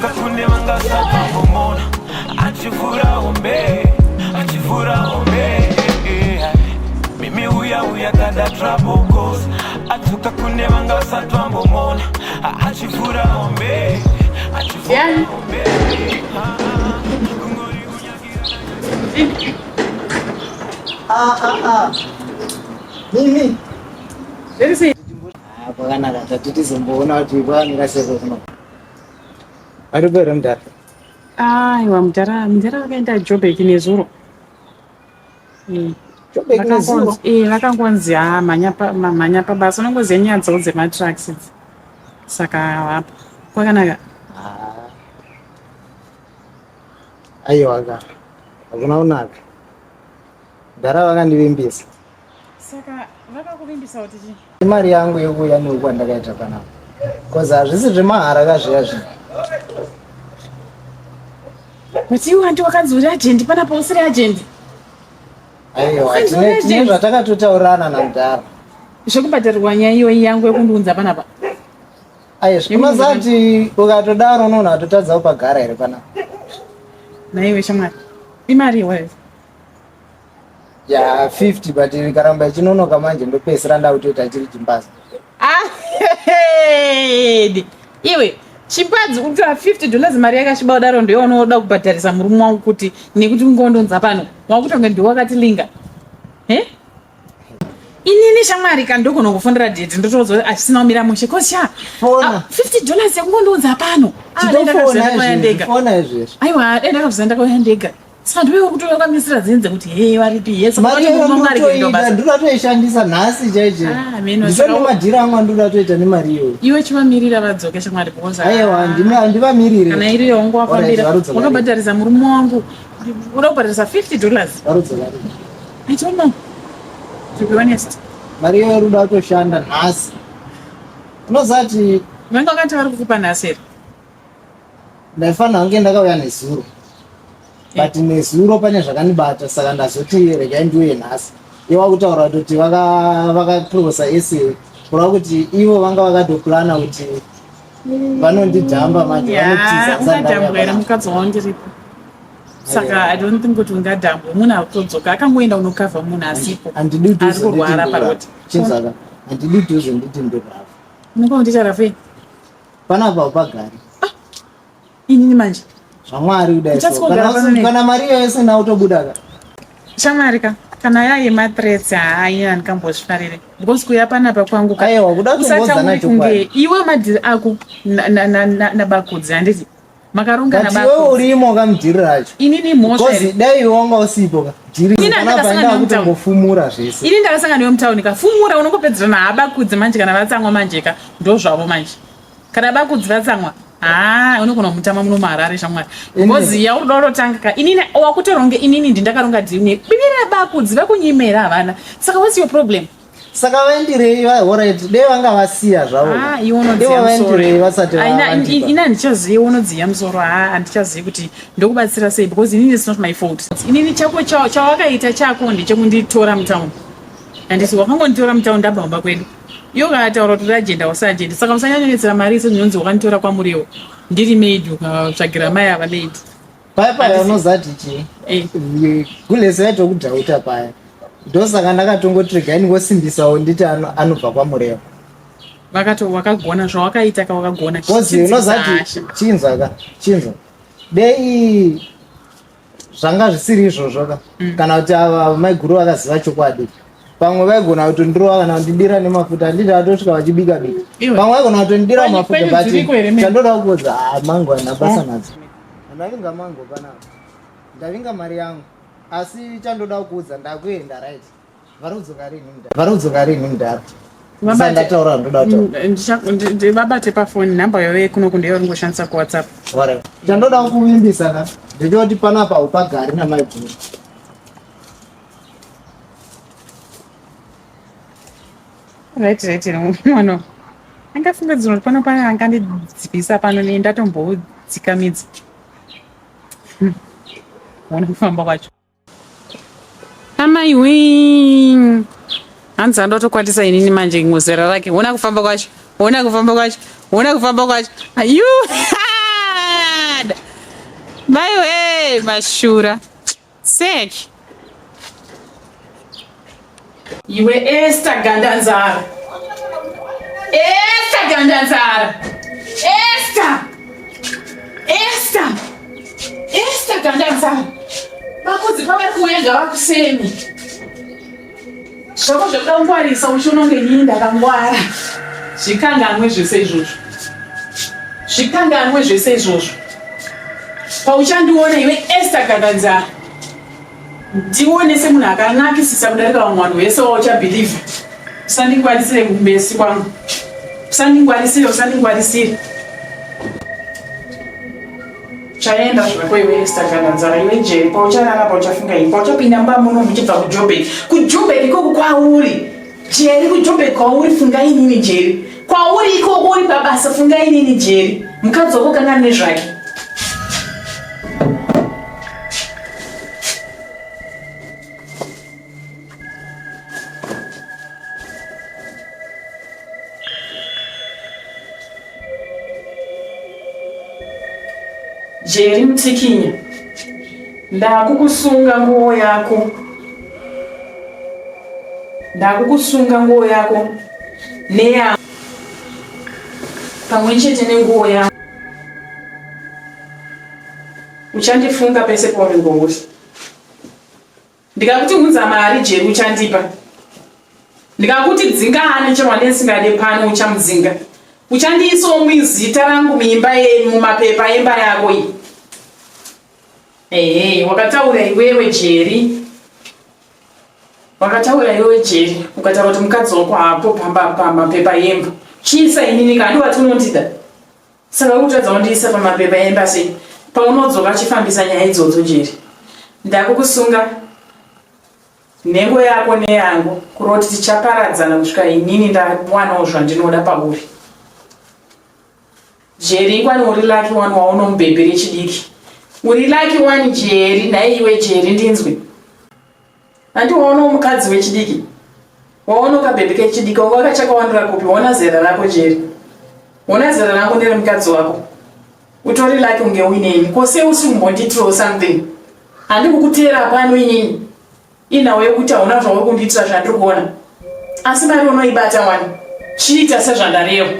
Adzoka kune vanga vasatombomona achivhura hombe, achivhura hombe. Mimi uya uya kada trouble cause adzoka kune vanga vasatombomona achivhura hombe, achivhura Yani. hombe. Kungori kunyagira. Ah, ah, ah. Mimi. Zviri sei? Ah, kwakanaka tati tizomboona kuti kwakamira sei kuno. Aripo here mudhara? Aiwa mudhara, mudhara vakaenda Joburg nezuro. Eh, Joburg nezuro. Vakangonzi ha mhanya mhanya pabasa, unongoziva nyaya dzavo dzematrucks idzi. Saka hapo kwakanaka. Ah. Aiwa ka. Hakuna kunaka. Mudhara vakandivimbisa. Saka vakakuvimbisa kuti chii? Imari yangu yekuuya nekukwandakaita panapa. Cause hazvisi zvemahara ka zviya zviya. But iwe hanti wakanzi uri agent panapa usiri agent. Aiwa, Wakanzi uri tine tine agent. zvatakatotaurirana namudhara. Zvekubhadharirwa nyaya iyoyi yangu yekundiunza panapa. Aiwa, unoziva kuti ukatodaro unoona watotadza kupagara here panapa. Naiwe shamwari. Imari iwewe. Ya 50 but ikaramba ichinonoka manje ndopedzisira ndakutoita chiri chimbazi. Ah, iwe chimpadzi kutora $50 mari yakasviba kudaro ndiyo unoda kubhadharisa murume wangu kuti nekuti ungondonza pano wakutonge ndiwe wakatilinga he inini shamwari ka ndogona kufondera dhedhi ndotoudza kuti asisina kumira mushe cause sha Fona. ah, $50 yekungondiunza pano Ah, dai Chitofona ndakazviziva ndakauya izvezvi, ndega. fona izvezvi. Aiwa dai ndakazviziva ndakauya ndega. Saka ndiwe uri wakamisira dzinze kuti hee varipi hee saka Mari vati iyoyo murume wangu ari kuenda ndinotoida, kubasa. ndinoda toishandisa nhasi chaiche. Ah, meno, Nditori saka nemadhiri angu andinoda toita nemari iyoyo. Iwe chivamirira vadzoke shamwari because Aiwa, handivamirire. Kana iriyo wangu Alright, wafambira varudzoka rini. wakabhadharisa murume wangu uda kubhadharisa $50. Varudzoka rini. I don't know. To be honest. Mari iyoyo iri kutoshanda nhasi. Unoziva kuti Vanga vakati vari kukupa nhasi here? ndaifanira kunge ndakauya nezuro. But nezuro pane zvakandibata saka ndazoti regai ndiuye nhasi. Ivo vakutaura kutoti vakaclosa ese kureva kuti ivo vanga vakatoplana kuti vanondidhamba manje Ya, vanotiza ndisati ndauya ungadhambwa here panapa. mukadzi wangu ndiripo? Saka I don't think kuti ungadhambwe munhu akutodzoka akangoenda unokavha munhu asipo. Handidi kuti Ari kurwara uzonditi paroti. Chinzaka, handidi kuti uzonditi ndirava. Unenge undiita rafei? Panapa upagari. Inini manje. ZvaMwari kudai so. Uchatsikogara Kana pano nei? kana mari iyoyo isina kutobuda ka. Shamwari ka kana yaye mathreats haa ini handikambozvifarire because kuya panapa kwangu ka Aiwa, kuda kutongodzana usatauri chokwadi. kunge iwe madhiri ako nabakudzi handiti makaronga But iwe nabakudzi urimo ka mudhiri racho. inini mhosva Because here dai iwe wanga usipo ka. Dhiri Inini panapa handakasangana indaa newe mutauni. kutongofumura zvese. ini ndakasangana newe mutauni ka fumura unongopedzerana habakudzi manje kana vatsamwa manje ka ndozvavo manje kana bakudzi vatsamwa haa unogona kumutama muno muharare shamwari because yauri kuda kutotanga ka inini wakutoronge inini ndindakaronga dhiri ne bibira bakudzi vakunyimera havana saka what's your problem Saka vaendirei alright dai vanga vasiya zvavo. Ah, iwe unodziya Ivo musoro. vaendirei vasati Aina- vandipa. ini handichazivi unodziya musoro haa handichazivi kuti ndokubatsira sei because inini it's not my fault inini chako chawakaita chako ndechekunditora mutown handiti wakangonditora mutown ndabva kumba kwedu iwe ukataura kuti uri agenda usi agenda saka usanyanyonetsera mari sezvinonzi wakanditora kwamuriwo ndiri maid ukatsvagira mai ava maid Paya paya unozati chii? Eh. Gulesi vaitokudhauta paya. Ndosaka ndakatongoti regai ndingosimbisawo nditi anobva kwaMurewa. Vakato wakagona zvawakaita ka wakagona. Kozi unozati chinzwa ka chinzwa. Dei zvanga zvisiri izvozvo ka kana kuti ava maiguru vakaziva chokwadi. Pamwe vaigona kutondirova kana kundidira nemafuta handiti vatosvika vachibika bika. Iwe. Pamwe vaigona kutondidira mafuta Kwenyu but dziriko here mene? chandoda kukuudza ah, mango handina basa nadzo. Ndavinga mango panapa. Ndavinga mari yangu. Asi chandoda kukuudza ndakuenda right. Vari kudzoka rini mudhara? Vari kudzoka rini mudhara? Vabate. Ndataura ndoda kutaura. Vabate pafoni nhamba yavo yekuno kunde yauri ngoshandisa kuWhatsApp. Alright. Chandoda kukuvimbisa ka ndechekuti panapa upagari namaiguru. Right, right, mwana. Angafunga dzino kuti pano pane angandidzivisa pano nei ndatombodzikamidza. Ona kufamba kwacho. Amai wee. Hanzi andotokwatisa inini manje ngozera rake. Ona kufamba kwacho. Ona kufamba kwacho. Ona kufamba kwacho. Ayu. Maiwe mashura. Sek. Iwe Esther Gandanzara. Esther Gandanzara. Esther. Esther. Esther Gandanzara. Vakudzi pavari kuuya ngavakusemi. Zvako zvekuda kungwarisa uchiona kunge inini ndakangwara. Zvikanganwe zvese izvozvo. Zvikanganwe zvese izvozvo. Pauchandiona iwe Esther Gandanzara. Ndione semunhu akanakisisa kudarika vamwe vanhu vese wauchabhilivha. Usandingwarisire kumbesi kwangu. Usandingwarisire, usandingwarisire. Chaenda zvako iwe Esther Gandanzara iwe Jerry paucharara pauchafunga ini pauchapinda mumba muno muchibva kuJoburg. KuJoburg ikoko kwauri. Jerry kuJoburg kwauri funga inini Jerry. Kwauri ikoko uri pabasa funga inini Jerry. Mukadzi wako kanga nezvake. Jerry Mutikinya, ndakukusunga nguo yako, ndakukusunga nguo yako neya pamwe chete nenguo yako. Uchandifunga pese paunenge uri. Ndikakuti unza mari Jerry uchandipa. Ndikakuti dzinga ani chero wandisingade pano uchamudzinga. Uchandiisawo muzita rangu muimba mumapepa emba yako iyi. Ehe, wakataura iwewe Jerry. Wakataura iwewe Jerry, ukataura kuti mukadzi wako haapo pamba pamapepa emba. Chiisa inini ka handiwati unondida. Saka ukutadza kundiisa pamapepa emba sei? Paunodzoka chifambisa nyaya idzodzo Jerry. Ndakukusunga nhengo yako neyangu kuroti tichaparadzana kusvika inini ndawanawo zvandinoda pauri. Jerry ingwani uri lucky one waona mubhebhi rechidiki. Uri lucky one Jerry nhai iwe Jerry ndinzwe. Handi waona mukadzi wechidiki. Waona kabhebhi kechidiki wanga wakachakawandira kupi? Waona zera rako Jerry. Waona zera rangu neremukadzi wako. Utori lucky unge uineni. Ko sei usiri kumbondiitirawo something? Handi kukuteera pano inini. Inhau yekuti hauna zvauri kundiitira zvandiri kuona. Asi mari unoibata wani. Chiita sezvandareva.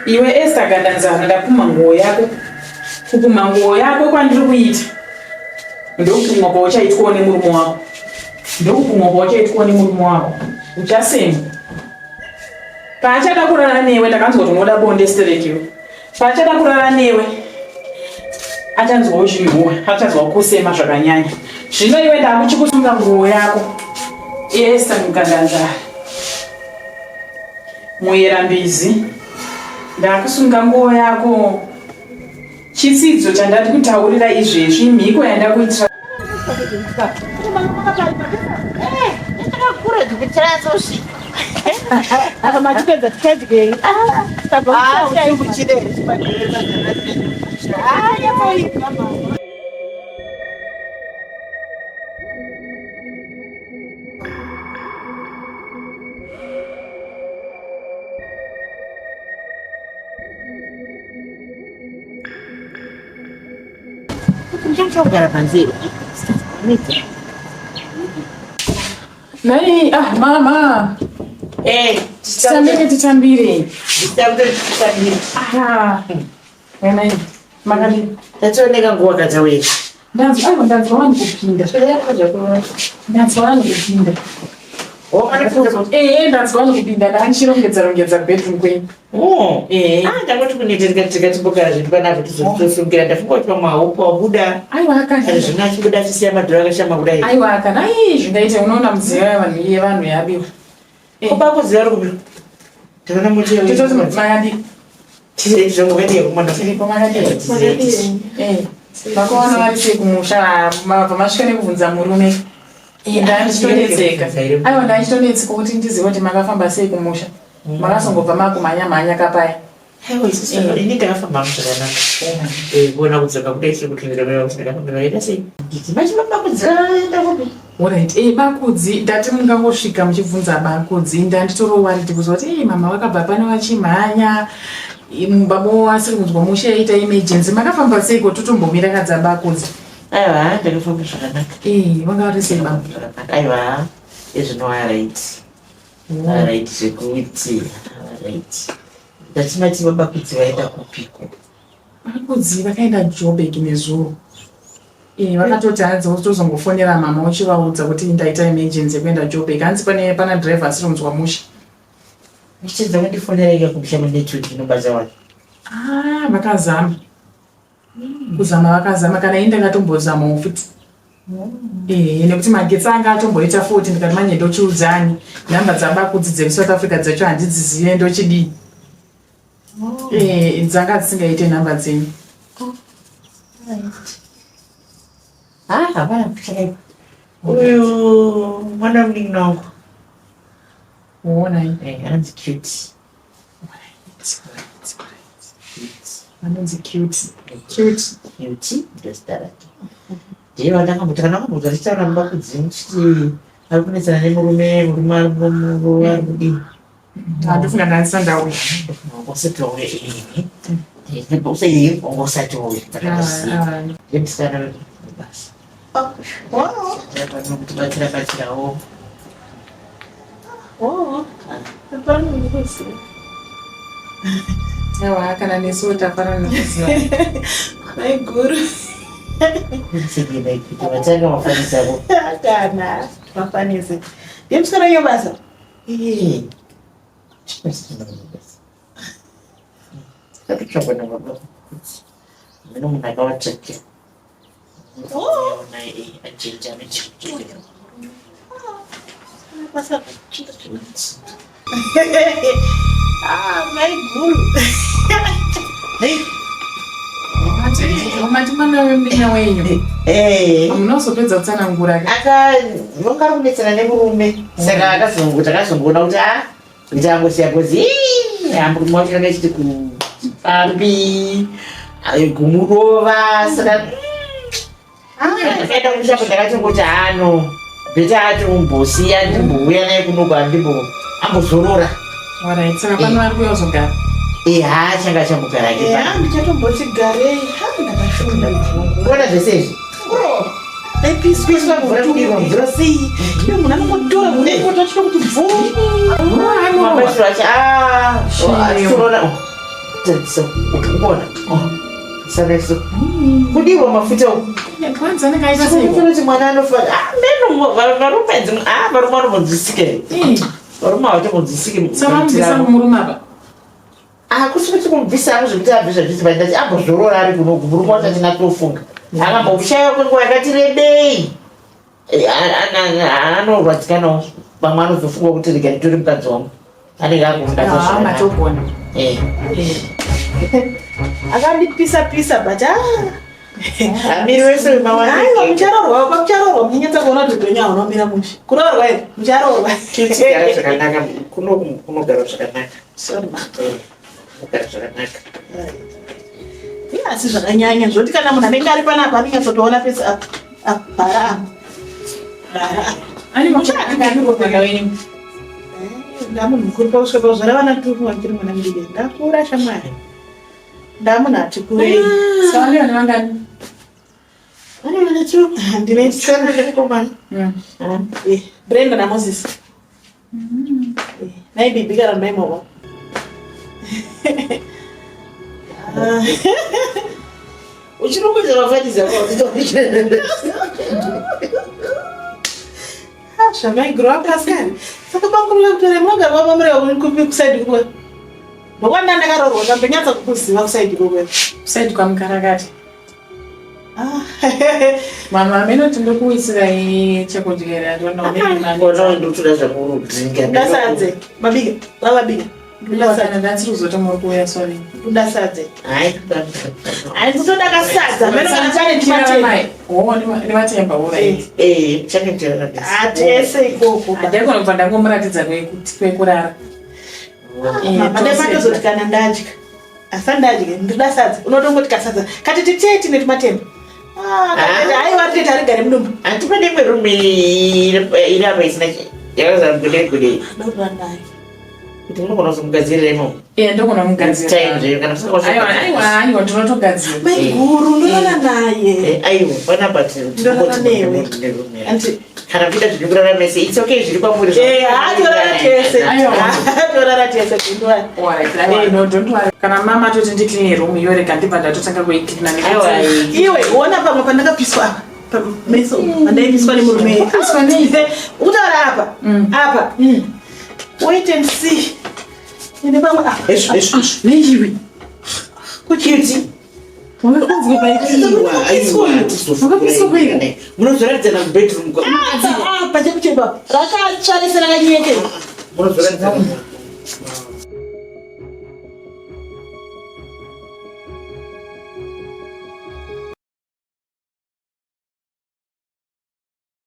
Iwe Esther Gandanzara ndapumha nguo yako. Kupumha nguo yako kwandiri kuita ndokupumwa kwauchaitwawo nemurume wako. Ndokupumwa kwauchaitwawo nemurume wako. Uchasemwa. Paachada kurara newe ndakanzwa kuti unoda bonde sterek iwe. Paachada kurara newe achanzwa uchinhuwa, achanzwa kusema zvakanyanya. Zvino iwe ndakuchikusunga nguo yako. Esther Mukandanzara. Muyera mbizi. Ndakusunga nguo yako. Chitsidzo chandati kutaurira izvezvi mhiko yandakuitira. Apa matipedza tichadyei? Tabva Kugara panze. Nai, ah mama. Eh, titambire titambire. Titambire titambire. Ah. Nai, makadii? Tationeka nguva kadzawira. Ndanzwa aiwa ndanzwa vanhu kupinda. Ndanzwa vanhu kupinda. Eh, ndanzwa vanhu kupinda ndandichirongedza rongedza bedroom kwenyu. Oh. Eh. Ah, ndangoti kunete tikati tikatimbogara zvedu panapa tizotosungira ndafunga kuti pamwe haupo wabuda. Aiwa akana. Zvino achibuda achisiya madhora akashama kudai. Aiwa akana. Ai zvingaite unoona mudziyo yevanhu yevanhu yabiwa. Eh. Kuba kuziva uri kubiwa. Takaona muti yewe. Tototi makadii. Tiri zvangu vakadii kumwana. Tiripo makadii. Eh. Vakawana vari sei kumusha mabva masvika nekubvunza murume. Ndandichitonetseka. Aiwa ndandichitonetseka kuti ndizive kuti makafamba sei kumusha. Makazongobva makumhanya mhanya kapaya. Aiwa isusu ini ndakafamba zvakanaka. Kuona kudzoka kudai tiri kutumira mai vangu ndakafamba vaita sei? Nditi machibaba kudzaenda kupi? Alright, bakudzi ndati mungangosvika muchibvunza bakudzi ndanditoriwo worried kuzwa kuti mama vakabva pano vachimhanya baba asiri kunzwa mushe yaita emergency makafamba seiko totombomira kadza bakudzi. Aiwa ndakafamba zvakanaka. Vanga vari sei baba? Zvakanaka. Aiwa ezvino alright. Alright zvekuti alright. Ndati mati baba Kudzi vaenda kupiko? Bakudzi vakaenda Joburg nezuro. Vakatoti hanzi tozongofonera mama uchivaudza kuti ndaita emergency yekuenda Joburg. Hanzi pane pana driver asiri kunzwa mushe. Uchidza kundifonera ika kumusha kunetwork inobata wani. Ah, vakazama. Kuzama vakazama kana ini ndakatombozamawo futi. Nekuti magetsi anga atomboita futi ndikati manje ndochiudzani nhamba dzabakudzi dzekuSouth Africa dzacho handidzizive ndochidii. Dzanga dzisingaite nhamba dzenyu. Ah, hapana kuchaipa. Uyu mwana munin'ina wangu. Uonai. Anonzi cute. Anonzi cute. Cute. Cute ndozita rake. Ndiye vandakamboti kana vambonzwa ndichitaura mubakudzi muchiti ari kunetsana nemurume, murume ari kumurova ari kudii. Handifunga ndandisa ndauya. Usati wauya ini. Usati usati wauya. Ndakatosiya. Ndiye musikana webasa. Wow. Vanokubatsira batsirawo. Oh. Hapana ndikuziva. Aiwa kana nesuwo tafanana nekuziva. Maiguru. Kutsegera kuti vatanga mafanisako. Kana mafanisi. Ndiye musikana wenyu basa. Eh. Chinosikana webasa. Takitsvagwa nababa. Mino munhu akavatsvakira. Oh. Achinja anochinja. Basa. Ah, maiguru. Hey. Mati mwana wemunin'ina wenyu. Eh. Munozopedza kutsanangura. Aka vanga vari kunetsana nemurume saka akazongo takazongoona kuti a kuti angosiya kozi murume wacho kanga achiti kupambi kumurova saka ndakaenda kumusha ndakatongoti ano bheta ati umbosiya ndimbouya naye kunoku andimbo ambozorora. Alright, saka pano ari kuuya kuzogara. Ha changa chambogara ke Ya, ndichatomboti garei. Ha, ndakashunda. Kuona zvese izvi. Daipiswa mvura kudirwa mvura. sei. Iye munhu anongotora munongota achida kuti bvuu. Mabashiro acho achitorona. Tarisa ukuona. Saka so kudirwa mafuta uku. Kwanza anenge aita sei? Kuti mwana anofa. Ah, meno varume dzimwe ah varume vanombonzwisike. Varume havatombonzwisike. Saka vamubvisa kumurume apa. Ah, kusi kuti kumubvisa hangu zvekuti abve zvazvisi but ndati ambozorora ari kunoku murume wacho achina kutofunga. Akambokushaya kwenguva yakati rebei. Anorwadzikanawo pamwe anozofunga kuti rega nditore mukadzi wangu. Anenge akumubata Ah, zvakanaka. matogona. Akandipisa pisa but ah. Amiri wese wemawana. Aiwa mucharorwa, mucharorwa muchinyatsa kuona kuti upenyu hauna mushe. Kuroorwa here? Mucharorwa. Tigara zvakanaka kunoku kunogara zvakanaka. Sorry ma. Kunogara zvakanaka. Iya, asi zvakanyanya zvoti kana munhu anenge ari panapa anonyatsotoona pese apa. Apa, bara apa. Bara apa. Ani mwana wenyu. Ndamunhu mukuru pakusvika pakuzvara vana tuku wandiri mwana mudiki. Ndakura shamwari. Ndamunhu ati kurei. Saka vane vana vangani? Vane vana tu. Ndine Musikana nemukomana. Brenda naMoses. Nai bibi kana mai momo. Uchirunguza mafanisa kwa. Zvamaiguru apasikani. Saka bangurira kutora munogara kwamamureva kupi kusaidi kuwe. Ndokwanda ndakaroorwa ndambonyatsa kukuziva kusaidi kuwe. Kusaidi kwamukarakati. Vanhu vamenoti ndokuisirai chekudya here Kona ndotoda zvakudringa. Ndasadze. Mabika. Vavabika. Kana ndasiri kuzoti muri kuuya sorry. Kuda sadze. Hayi. Hayi kutoda kasadza. Meno kana chane ndimatemba. Oh, ndimatemba alright. Chakendera kabisa. Atese ikoko. Handakona kubva ndangomuratidza kwekurara. Mama dai matozoti kana ndadya. Asandadye ndinoda sadza. Unotongoti kasadza. Kati titete netumatemba. Ah, Ah. aiwa ritete harigare mudumbu. Hanti pane imwe room iri apa isina yakazara gude gude. Ndorara naye. Kuti munogona kuzomugadzirira imomo. Iye ndogona Time mugadzira. zveyo kana Aiwa, aiwa, aiwa, ndinotogadzira. Maiguru ndorara naye. Eh, aiwa panapa Ndorara newe. Anti kana kuita zviri kurara mese its okay zviri kwamuri eh hatorara tese. Aiwa. Hatorara tese ndorara. Alright, aiwa, no, don't worry. Kana mama toti ndiclean room iyo rega ndibva ndatotanga kuicleana Aiwa, nekuti Iwe uona pamwe pandakapiswa apa. Meso pandaipiswa nemurume. Wakapiswa nei? Ukutaura apa. Apa. Wait and see. Ine pamwe apa. Esvo, esvo, esvo. neiwe. Cutie. Wakakunzwa Aiwa, aiwa, Wakapiswa kwei? munozoratidzana kubedroom kwa- Apa apa chekuchepa. Rakatsva rese rakanyekera. munozoratidzana.